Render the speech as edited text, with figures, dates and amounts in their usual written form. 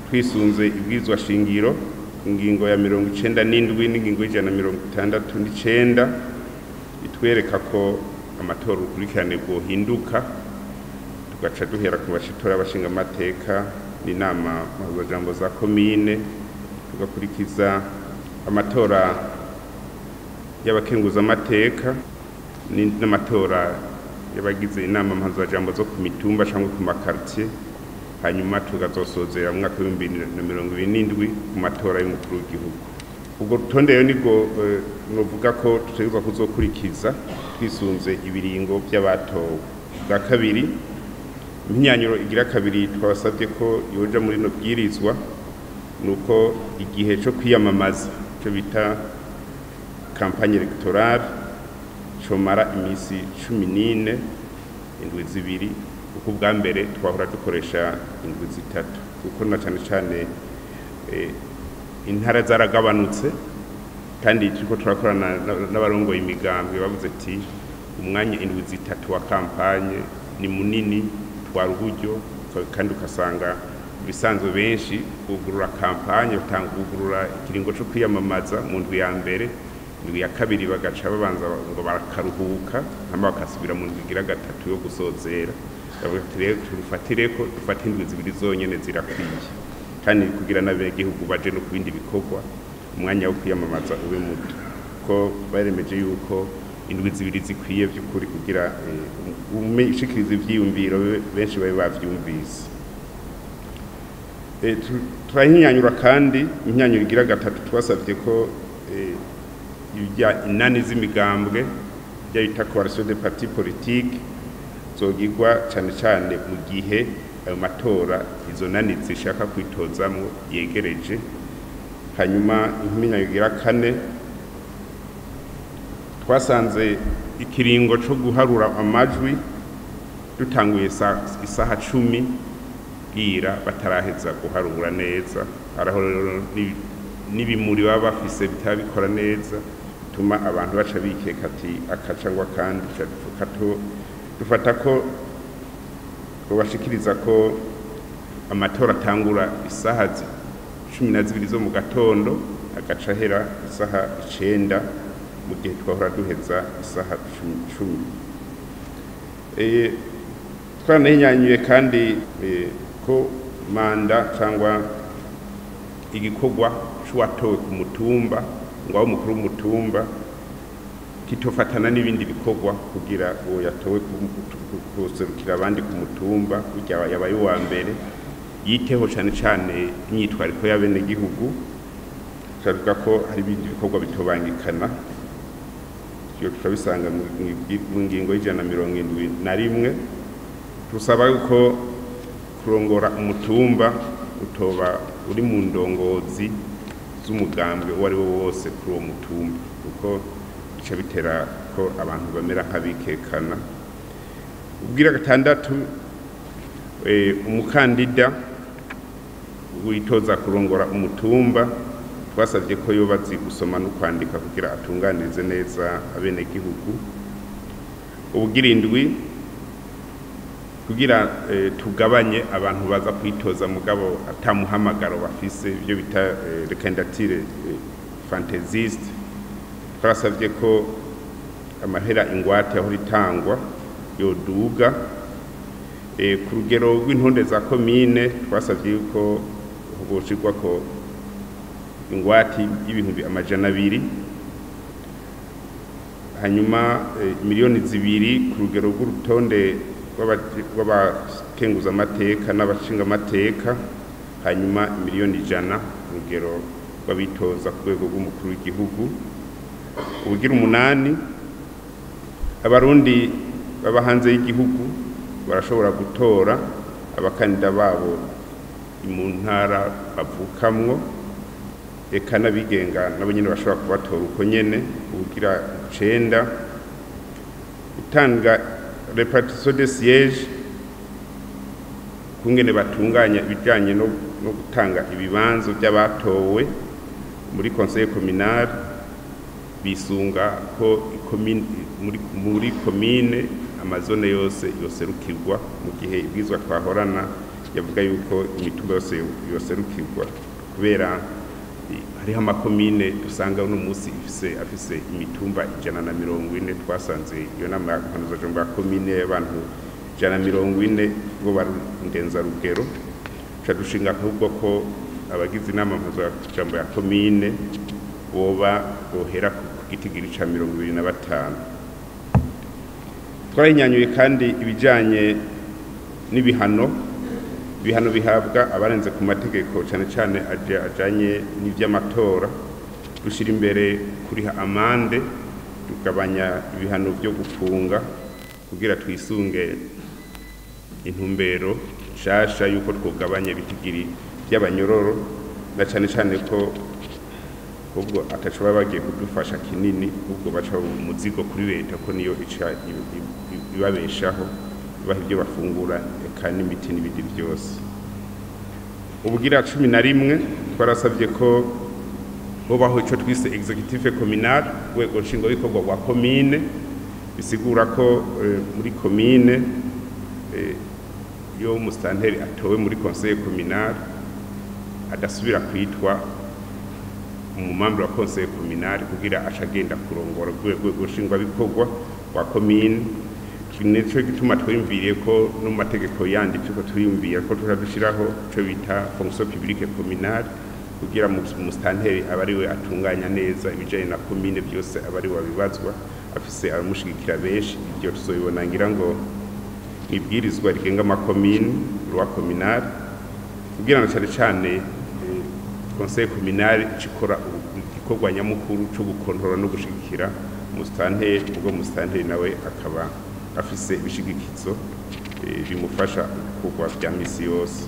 Twisunze ibwirizwa shingiro, ingingo ya 97 n'ingingo y'169 itwereka ko amatora urukurikirane bwohinduka, tugaca duhera ku bashitora abashinga amateka n'inama mpuzajambo za komine, tugakurikiza amatora y'abakenguza amateka n'amatora y'abagize inama mpuzajambo zo ku mitumba cyangwa ku makartier, hanyuma tukazosozera mu mwaka w'ibihumbi bibiri na mirongo ibiri n'indwi ku matora y'umukuru w'igihugu. Ubwo rutonde rero nibwo novuga ko dutegerezwa kuzokurikiza twisunze ibiringo by'abatowe. Bwa kabiri, imyinyanyuro igira kabiri twabasabye ko yoja muri no bwirizwa nuko igihe cyo kwiyamamaza cyo bita campagne électorale comara imisi 14, indwi zibiri, kuko ubwa mbere twahora dukoresha indwi zitatu, kuko na cane cane intara zaragabanutse, kandi turiko turakorana n'abarongoye imigambwe bavuze ati umwanya indwi zitatu wa campagne ni munini, twara uburyo, kandi ukasanga bisanzwe benshi kugurura campagne batanga kugurura ikiringo cyo kwiyamamaza mu ndwi ya mbere, indwi ya kabiri bagaca babanza ngo barakaruhuka, hama bakasubira mu ndwi igira gatatu yo gusozera. Bavuga ati rero turufatire ko dufate indwi zibiri zonyene zirakwiye, kandi kugira n'abenegihugu baje no kubindi bikorwa umwanya wo kwiyamamaza ube muto, ko baremeje yuko indwi zibiri zikwiye by'ukuri kugira ushikirize ivyiyumviro benshi babe bavyumvise. Turahinyanyura kandi imyanyuro igira gatatu twasavye ko ibya inani z'imigambwe bya bita coalition de partis politiques zogirwa cane cane mu gihe ayo matora izo nani zishaka kwitozamwo yegereje. Hanyuma imyanyuro igira kane twasanze ikiringo co guharura amajwi dutanguye isaha 10 bwira bataraheza guharura neza, araho rero n'ibimuri baba bafise bitabikora neza bituma abantu baca bikeka ati akacangwa, kandi dufata ko bashikiriza ko amatora atangura isaha 12 zo mu gatondo agaca ahera isaha 9, mu gihe twahora duheza isaha 10. Twanahinyanyuye kandi ko manda cyangwa igikorwa c'uwatowe ku mutumba ngo abe umukuru w'umutumba kitofatana n'ibindi bikorwa, kugira uwo yatowe kuserukira abandi ku mutumba kugira yabaye uwa mbere yiteho cane cane imyitwariko y'abenegihugu. Turavuga ko hari ibindi bikorwa bitobangikana, ivyo turabisanga mu ngingo y'171. Tusaba yuko kurongora umutumba utoba uri mu ndongozi z'umugambwe uwo ari wo wose kuri uwo mutumba, kuko bica bitera ko abantu bamera nk'abikekana. Ubwira gatandatu, umukandida witoza kurongora umutumba twasavye ko yoba azi gusoma no kwandika kugira atunganirize neza abenegihugu. Ubugira indwi, kugira tugabanye abantu baza kwitoza mugabo atamuhamagaro bafise, ibyo bita candidature fantaisiste, twarasavye ko amahera ingwate aho ritangwa yoduga. Ku rugero rw'intonde za komine twasavye yuko hoshirwa ko ingwate y'ibihumbi 200, hanyuma miliyoni 2 ku rugero rw'urutonde rw'abakenguza amateka n'abashinga amateka, hanyuma miliyoni 100 ku rugero rw'abitoza ku rwego rw'umukuru w'igihugu. Ubugira 8, abarundi baba hanze y'igihugu barashobora gutora abakandida babo mu ntara bavukamwo, eka n'abigenga nabo nyene bashobora kubatora uko nyene. Ubugira 9, gutanga repartition des sièges, kungene batunganya ibijanye no gutanga ibibanzo by'abatowe muri conseil communal, bisunga ko muri commune amazone yose yoserukirwa, mu gihe ibwizwa twahorana Yavuga yuko imitumba yose yoserukirwa, kubera hariho amakomine dusanga uno munsi afise imitumba 140. Twasanze iyo nama mpanuzajambo ya komine y'abantu 140 ngo barundenzarugero. Tuca dushinga ahubwo ko abagize inama mpanuzajambo ya komine boba bohera ku gitigiri ca 25. Twarahinyanyuye kandi ibijanye n'ibihano, ibihano bihabwa abarenze ku mategeko, cane cane ajanye n'ivy'amatora. Dushira imbere kuriha amande, tugabanya ibihano vyo gufunga, kugira twisunge intumbero nshasha yuko twogabanya ibitigiri by'abanyororo, na cane cane ko ubwo ataco baba bagiye kudufasha kinini, ubwo baca umuzigo kuri leta, ko niyo ica ibabeshaho, ibaha ibyo bafungura, eka n'imiti n'ibindi byose. Ubugira 11, twarasabye ko hobaho ico twise exécutif communal, urwego nshingwabikorwa rwa komine. Bisigura ko muri komine, iyo umusitanteri atowe muri conseil communal, adasubira kwitwa umumambro wa conseil communal, kugira aca agenda kurongora urwego nshingwabikorwa rwa komine. Nico gituma twiyumviriye ko no mu mategeko yandi turiko turiyumvira ko tuja dushiraho ico bita fonction publique communale, kugira umusitanteri abe ariwe atunganya neza ibijanye na komine byose, abe ariwe abibazwa, afise abamushigikira benshi. Ibyo tuzobibona ngira ngo ibwirizwa rigenga amakomine, loi communale, kugira ngo cane cane conseil communal cikora igikorwa nyamukuru co gukontorora no gushigikira umusitanteri, ubwo umusitanteri nawe akaba afise ibishigikizo bimufasha ibikorwa vya misi yose.